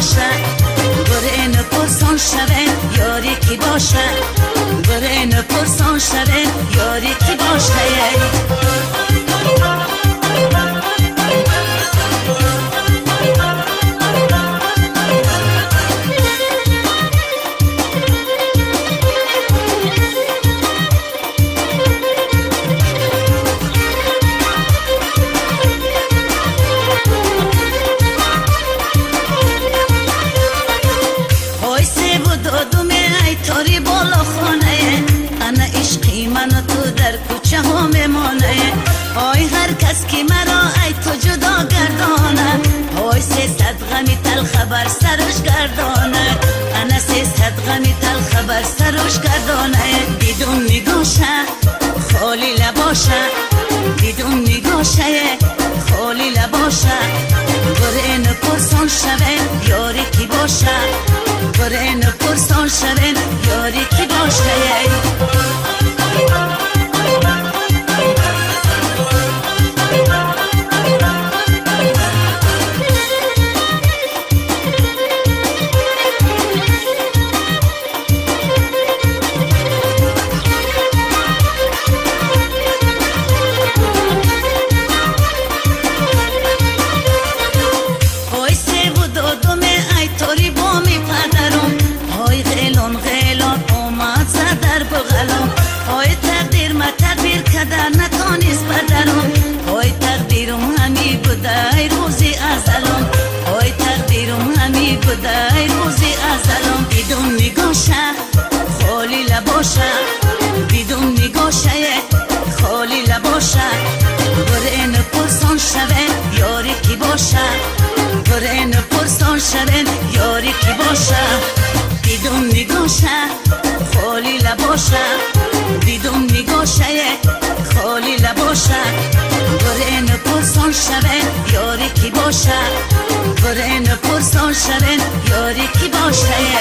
باشه برین پرسان شوه یاری کی باشه برین پرسان شوه یاری کی باشه. تاری بالا خانه انا عشقی من و تو در کوچه ها میمانه آی هر کس که مرا ای تو جدا گردانه آی 300 غمی تلخ بر سرش گردانه انا 300 غمی تلخ بر سرش گردانه. دیدم نگاشه خالی لباشه دیدم نگاشه خالی لباشه برین پرسان شوه یاری کی باشه برین پرسان شوه یاری کی باشه. ای روزی ازلم ای تقدیرم همی بوده ای روزی ازلم. دیدم نگاشه خالی لباشه دیدم نگاشه خالی لباشه برین پرسان شوه یاری کی باشه برین پرسان شوه یاری کی باشه. دیدم نگاشه خالی لباشه دیدم نگاشه خالی لباشه برین پرسان شوه یاری کی باشه برین پرسان شوه یاری کی باشه.